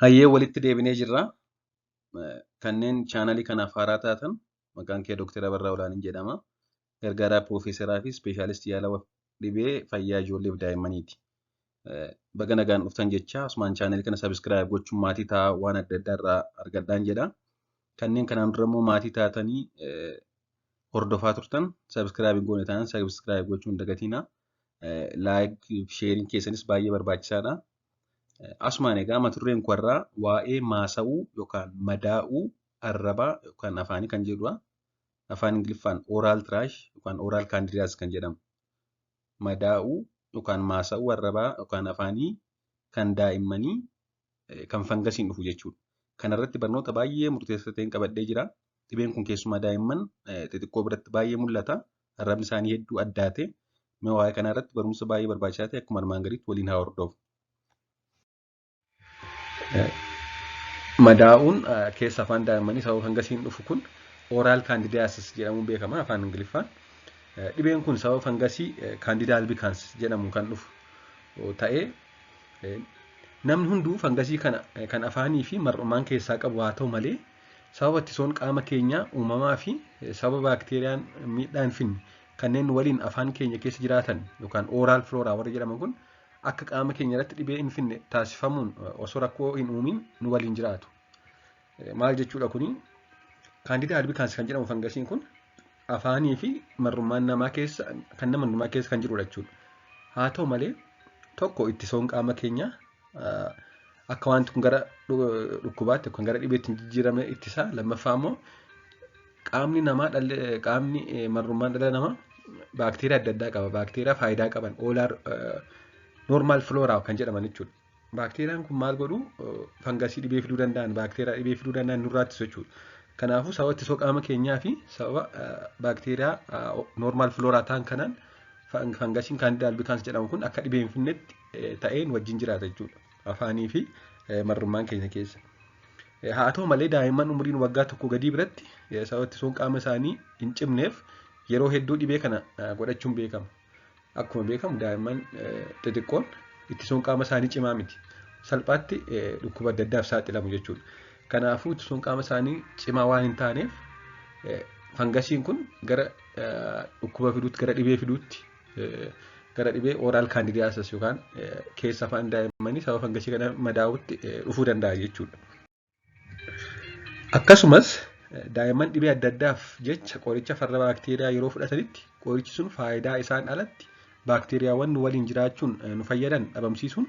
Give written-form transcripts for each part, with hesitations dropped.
Hayyee walitti deebinee jirra. Kanneen chaanalii kanaaf haaraa taatan, maqaan kee Dr. Abarraa Olaaniin jedhama. Gargaaraa Piroofeesaraa fi Ispeeshaalistii yaala dhibee fayyaa ijoollee fi daa'immaniiti. Baga nagaan dhuftan jecha asumaan chaanalii kana subscribe gochuun maatii ta'aa, waan adda addaa irraa argadhaan jedha. Kanneen kanaan dura immoo maatii taatanii hordofaa turtan, subscribe hin goone taanaan subscribe gochuun hin dagatinaa. Like, shareiin keessanis baay'ee barbaachisaadha. Asumaan egaa mata dureen koo irraa waa'ee maasa'uu yookaan madaa'uu arrabaa yookaan afaanii kan jedhudha. Afaan Ingiliffaan oral thrush yookaan oral candidiasis kan jedhamu. Madaa'uu yookaan maasa'uu arrabaa yookaan afaanii kan daa'immanii kan fangasiin dhufu jechuudha. Kanarratti barnoota baay'ee murteessaa ta'een qabadhee jira. Dhibeen kun keessumaa daa'imman xixiqqoo biratti baay'ee mul'ata. Arrabni isaanii hedduu addaate. Mee waa'ee kanarratti barumsa baay'ee barbaachisaa ta'e akkuma armaan gadiitti waliin haa hordofnu. Madaa'uun keessa afaan daa'immanii sababa fangasiin dhufu kun oral candidiasis jedhamuun beekama afaan Ingiliffaan. Dhibeen kun sababa fangasii Candida albicans jedhamu kan dhufu ta'ee, namni hunduu fangasii kana kan afaanii fi mar'umaan keessaa qabu haa ta'u malee, sababa ittisoon qaama keenyaa uumamaa fi sababa baakteeriyaan miidhaa hin finne kanneen waliin afaan keenya keessa jiraatan yookaan oral flora warra jedhaman kun akka qaama keenya irratti dhibee hin finne taasifamuun osoo rakkoo hin uumin nu waliin jiraatu. Maal jechuudha kuni? Candida albicans kan jedhamu fangasiin kun afaanii fi mar'ummaan namaa keessa, kan nama hundumaa keessa kan jirudha jechuudha. Haa ta'u malee, tokko, ittisoon qaama keenyaa akka wanti kun gara dhukkubaatti yookaan gara dhibeetti hin jijjiiramne ittisa. Lammaffaa immoo qaamni namaa, qaamni mar'ummaan dhala namaa baakteeriyaa adda addaa qaba. Baakteeriyaa faayidaa qaban, oral normal flora kan jedhaman jechuudha. Baakteeriyaan kun maal godhu? Fangasii dhibee fiduu danda'an, baakteeriyaa dhibee fiduu danda'an nurraa ittisu jechuudha. Kanaafuu sababa ittisoo qaama keenyaa fi sababa baakteeriyaa normal flora ta'an kanaan fangasiin Candida albicans jedhamu kun akka dhibee hin finnetti ta'een wajjin jiraata jechuudha. Afaanii fi mar'ummaan keenya keessa. Haa ta'u malee, daa'imman umriin waggaa 1 gadii biratti sababa ittisoon qaama isaanii hin cimneef yeroo hedduu dhibee kana godhachuun beekama. Akkuma beekamu daa'imman xixiqqoon ittisoon qaama isaanii cimaa miti. Salphaatti dhukkuba adda addaaf saaxilamu jechuudha. Kanaafuu ittisoon qaama isaanii cimaa waan hin taaneef, fangasiin kun gara dhukkuba fiduutti, gara dhibee fiduutti, gara dhibee oral candidiasis yookaan keessa afaan daa'immanii sababa fangasii kana madaa'utti dhufuu danda'a jechuudha. Akkasumas daa'imman dhibee adda addaaf jecha qoricha farra baakteeriyaa yeroo fudhatanitti, qorichi sun faayidaa isaan alatti baakteeriyaawwan nu waliin jiraachuun nu fayyadan dhabamsiisuun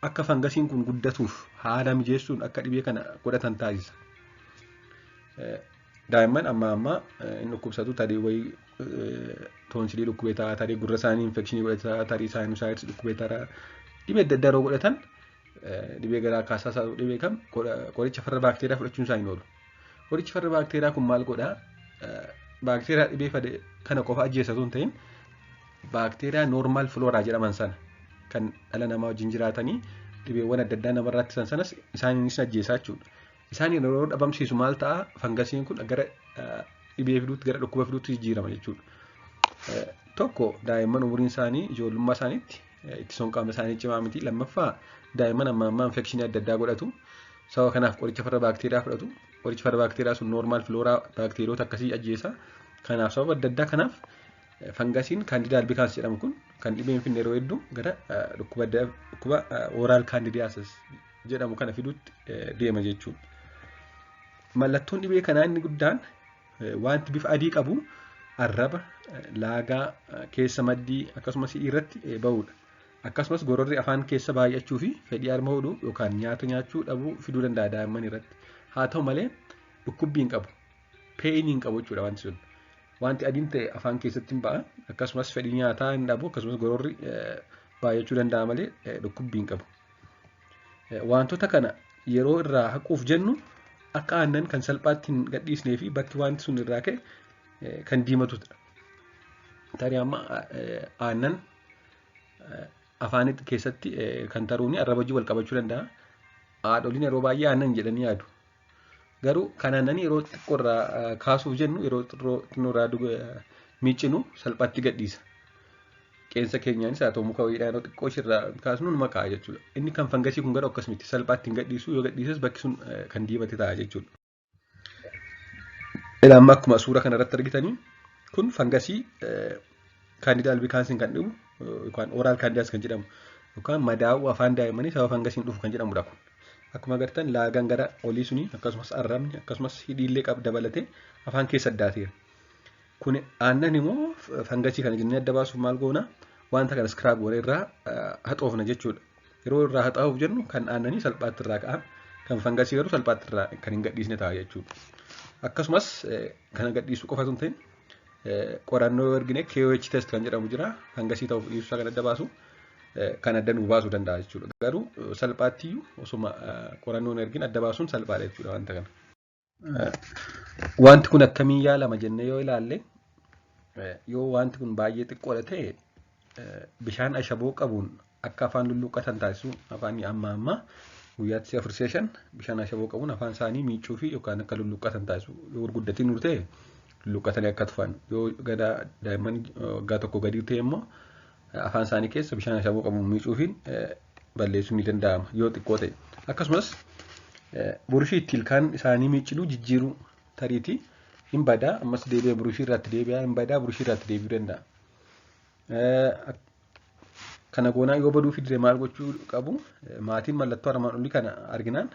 akka fangasiin kun guddatuuf haala mijeessuun akka dhibee kana godhatan taasisa. Daa'imman amma ammaa hin dhukkubsatu. Tarii wayii toonsilii dhukkubee ta'a, tarii gurra isaanii infekshinii godhate ta'a, tarii sinusitis dhukkubee ta'a. Dhibee adda addaa yeroo godhatan, dhibee garaa kaasaa isaa dhibee kam, qoricha farra baakteeriyaa fudhachuun isaa hin oolu. Qorichi farra baakteeriyaa kun maal godhaa? Baakteeriyaa dhibee kana qofa ajjeesa osoo hin ta'in, baakteeriyaa normal flora jedhaman sana kan dhala namaa wajjin jiraatanii dhibeewwan adda addaa namarraa ittisan sanas isaanis ajjeesaa jechuudha. Isaan yeroo dhabamsiisu maal ta'a? Fangasiin kun gara dhibee fiduutti, gara dhukkuba fiduutti jijjiirama jechuudha. Tokko, daa'imman umuriin isaanii ijoollummaa isaaniitti ittisoon qaama isaanii cimaa miti. Lammaffaa, daa'imman amma ammaa infekshinii adda addaa godhatu. Sababa kanaaf qoricha farra baakteeriyaa fudhatu. Qorichi farra baakteeriyaa sun normal flora baakteeriyoota akkasii ajjeesa. Kanaaf sababa adda addaa kanaaf fangasiin Candida albicans jedhamu kun kan dhibee hin finne yeroo hedduu gara dhukkuba oral candidiasis jedhamu kana fiduutti deema jechuudha. Mallattoon dhibee kanaa inni guddaan wanti bifa adii qabu arraba, laagaa, keessa maddii akkasumas irratti bahudha. Akkasumas gororri afaan keessa baay'achuu fi fedhii harma hodhuu yookaan nyaata nyaachuu dhabuu fiduu danda'a daa'imman irratti. Haa ta'u malee, dhukkubbii hin qabu. Painii hin qabu jechuudha wanti sun. Wanti adiin ta'e afaan keessatti hin ba'a. Akkasumas fedhii nyaataa hin dhabu. Akkasumas gororri baay'achuu danda'a malee dhukkubbii hin qabu. Wantoota kana yeroo irraa haquuf jennu akka aannan kan salphaatti hin gadhiisnee fi bakki wanti sun irraa ka'e kan diimatudha. Tarii amma aannan afaan keessatti kan taruuni arraba wajjin wal qabachuu danda'a. Haadholiin yeroo baay'ee aannan jedhanii yaadu. Garuu kan aannan yeroo xiqqoo irraa kaasuuf jennu, yeroo xinnoo irraa miiccinu salphaatti gadhiisa. Qeensa keenyaanis haa ta'u muka wayiidhaan yeroo xiqqoo ishirraa kaasnu numa ka'a jechuudha. Inni kan fangasii kun garuu akkas miti, salphaatti hin gadhiisu, yoo gadhiises bakki sun kan diimate ta'a jechuudha. Ilaa amma akkuma suura kana irratti argitanii kun fangasii Candida albicansiin kan dhibu yookaan oral candidiasis kan jedhamu yookaan madaa'uu afaan daa'immanii sababa fangasiin dhufu kan jedhamudha kun. Akkuma agartan laagaan gara olii suni akkasumas arrabni akkasumas hidhiillee qab dabalatee afaan keessa addaateera. Kun aannan immoo fangasii kana jennee adda baasuuf maal goona? Wanta kana scrub goone irraa haxoofna jechuudha. Yeroo irraa haxaa'uuf jennu kan aannanii salphaatti irraa ka'a. Kan fangasii garuu salphaatti irraa kan hin gadhiisne ta'a jechuudha. Akkasumas kana gadhiisuu qofa osoo hin ta'in qorannoo yoo argine KOH test kan jedhamu jira. Fangasii ta'uuf dhiisuu isaa kan adda baasu kan adda nu baasuu danda'a jechuudha. Garuu salphaatti iyyuu osuma qorannoo hin argin adda baasuun salphaadha jechuudha wanta kana. Wanti kun akkamiin yaalama jennee yoo ilaalle, yoo wanti kun baay'ee xiqqoodha ta'e, bishaan ashaboo qabuun akka afaan lulluuqqatan taasisuu, afaan amma amma guyyaatti si'a 4 si'a 5 bishaan ashaboo qabuun afaan isaanii miicuu fi yookaan akka lulluuqqatan taasisuu, yoo gurguddatiin nu ta'e lulluuqqatanii akka tufan, yoo gada daa'imman waggaa 1 gadii ta'e immoo afaan isaanii keessa bishaan ashaboo qabuun miicuu fi balleessuun ni danda'ama yoo xiqqoo ta'e. Akkasumas burushii itti ilkaan isaanii miiccinuu jijjiiruu, tariitii hin badaa ammas deebi'ee burushii irraatti deebi'aa, hin badaa burushii irraatti deebi'uu danda'a. Kana goonaa yoo baduu fidde maal gochuu qabu? Maatiin mallattoo armaan olii kana arginaan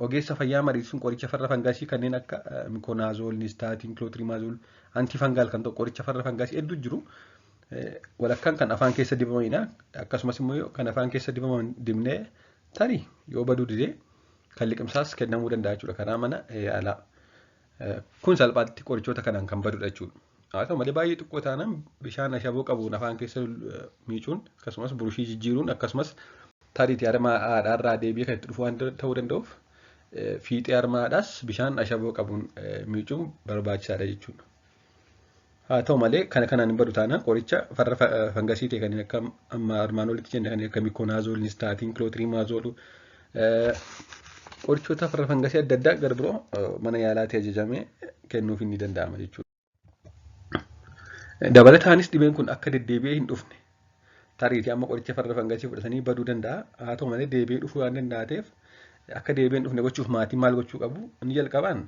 ogeessa fayyaa mariisuun qoricha farra fangasii kanneen akka miconazole, nystatin, clotrimazole, antifungal kan ta'u qoricha farra fangasii hedduu jiru. Walakkaan kan afaan keessa dibamanidha. Akkasumas immoo kan afaan keessa dibaman dibnee tarii yoo baduu didee kan liqimsaas kennamuu danda'a jechuudha karaa mana yaalaa. Kun salphaatti qorichoota kanaan kan badudha jechuudha. Haa ta'u malee baay'ee xiqqoo taanaan bishaan ashaboo qabuun afaan keessa miicuun akkasumas burushii jijjiiruun akkasumas tariitii harma haadhaarraa deebi'ee kan itti dhufu waan ta'uu danda'uuf fiixee harma haadhaas bishaan ashaboo qabuun miicuun barbaachisaadha jechuudha. Haa ta'u malee kana kanaan hin badu taanaan qoricha farra fangasii ta'e kanneen akka amma armaan olitti jenne kanneen akka miconazole, nystatin, clotrimazole, qorichoota farra fangasii adda addaa gara biroo mana yaalaatti ajajamee kennuuf ni danda'ama jechuudha. Dabalataanis dhibeen kun akka deddeebi'ee hin dhufne, tariitii amma qoricha farra fangasii fudhatanii baduu danda'a. Haa ta'u malee deebi'ee dhufuu waan danda'a ta'eef akka deebi'ee hin dhufne gochuuf maatiin maal gochuu qabu? Inni jalqabaan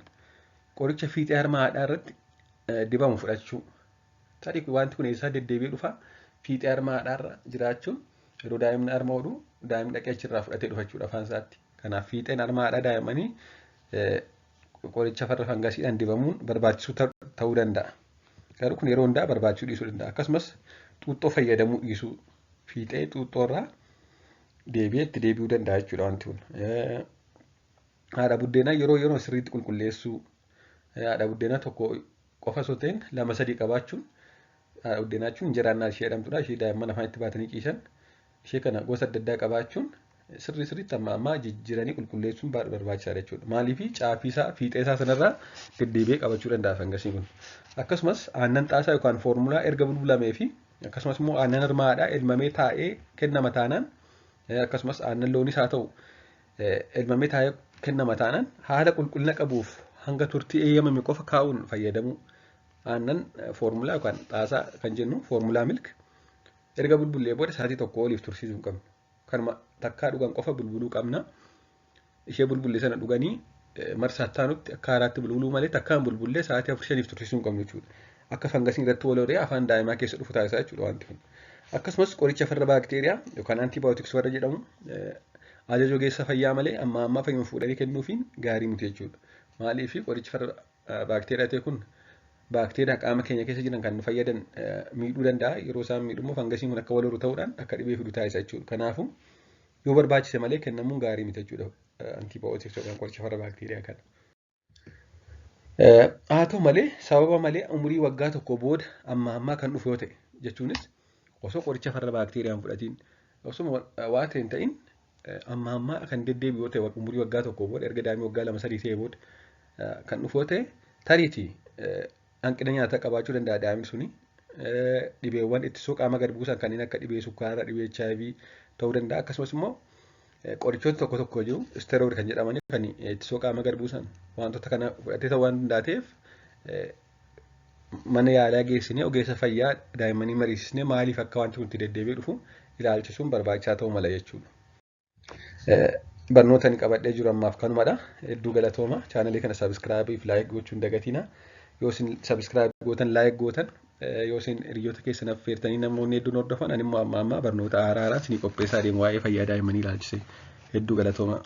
qoricha fiixee harma haadhaa irratti dibamu fudhachuu. Tarii wanti kun eessaa deddeebi'ee dhufa? Fiixee harma haadhaa irra jiraachuun yeroo daa'imni harma hodhu daa'imni dhaqee achirraa fudhatee dhufa jechuudha afaan isaatti. Kanaaf fiixeen harma haadhaa daa'immanii qoricha farra fangasiidhaan dibamuun barbaachisuu ta'uu danda'a. Garuu kun yeroo hundaa barbaachisuu dhiisuu danda'a. Akkasumas xuuxxoo fayyadamuu dhiisuu, fiixee xuuxxoo irraa deebi'ee itti deebi'uu danda'a jechuudha wanti kun. Haadha buddeenaa yeroo yeroo sirriitti qulqulleessuu, haadha buddeenaa tokko qofa osoo ta'in lama sadii qabaachuun, haadha buddeenaa jechuun injeraannaa ishee jedhamtudha. Ishee daa'imman afaan itti baatanii ciisan ishee kana gosa adda addaa qabaachuun sirrii sirriitti amma ammaa jijjiiranii qulqulleessuun barbaachisaadha jechuudha. Maaliif caafii isaa fiixee isaa sanarraa deddeebi'ee qabachuu danda'a fangasiin kun. Akkasumas aannan xaasaa yookaan foormulaa erga bulbulamee fi akkasumas immoo aannan harma haadhaa elmamee taa'ee kennama taanaan, akkasumas aannan loonis haa ta'u elmamee taa'ee kennama taanaan, haala qulqullina qabuuf hanga turtii eeyyamame qofa kaa'uun fayyadamuu. Aannan foormulaa yookaan xaasaa kan jennu formula milk erga bulbullee booda sa'aatii 1 oliif tursiisuu hin qabnu. Kanuma takkaa dhugan qofa bulbuluu qabna. Ishee bulbulle sana dhuganii marsaa taanutti akka haaraatti bulbuluu malee takkaan bulbullee sa'aatii 4 5f tursiisuu hin qabnu jechuudha. Akka fangasiin irratti wal horee afaan daa'imaa keessa dhufu taasisaa jechuudha wanti kun. Akkasumas qoricha farra baakteeriyaa yookaan antibiotics warra jedhamu ajaja ogeessa fayyaa malee amma ammaa fayyuma fuudhanii kennuufiin gaarii miti jechuudha. Maaliif qorichi farra baakteeriyaa ta'e kun baakteeriyaa qaama keenya keessa jiran kan nu fayyadan miidhuu danda'a. Yeroo isaan miidhu immoo fangasiin kun akka wal horu ta'uudhaan akka dhibee fidu taasisa jechuudha. Kanaafuu yoo barbaachise malee kennamuun gaarii miti jechuudha antibiotics yookaan qoricha farra baakteeriyaa kana. Haa ta'u malee sababa malee umurii waggaa 1 booda amma ammaa kan dhufu yoo ta'e, jechuunis osoo qoricha farra baakteeriyaa hin fudhatiin, osoo waa ta'e hin ta'in amma ammaa kan deddeebi'u yoo ta'e, umurii waggaa 1 booda erga daa'imni waggaa 2 3 ta'e booda kan dhufu yoo ta'e, tariitii hanqina nyaataa qabaachuu danda'a daa'imni suni. Dhibeewwan ittisoo qaama gad buusan kanneen akka dhibee sukkaaraa, dhibee HIV ta'uu danda'a. Akkasumas immoo qorichoota tokko tokko jiru, steroid kan jedhaman, kan ittisoo qaama gad buusan, wantoota kana fudhatee ta'uu waan danda'eef Mana yaalaa geessinee ogeessa fayyaa daa'immanii mariisisnee maaliif akka wanti kun itti deddeebi'ee dhufu ilaalchisuun barbaachisaa ta'uu mala jechuudha. Barnoota ani qabadhee jiru ammaaf kanumadha. Hedduu galatooma. Chaanalii kana subscribe fi like gochuu hin dagatina. Yoo isin subscribe gootan, like gootan, yoo isin hiriyoota keessan affeertanii namoonni hedduun hordofan, ani immoo amma amma barnoota haaraa haaraa isinii qopheessaa deemu waa'ee fayyaa daa'immanii ilaalchise. Hedduu galatooma.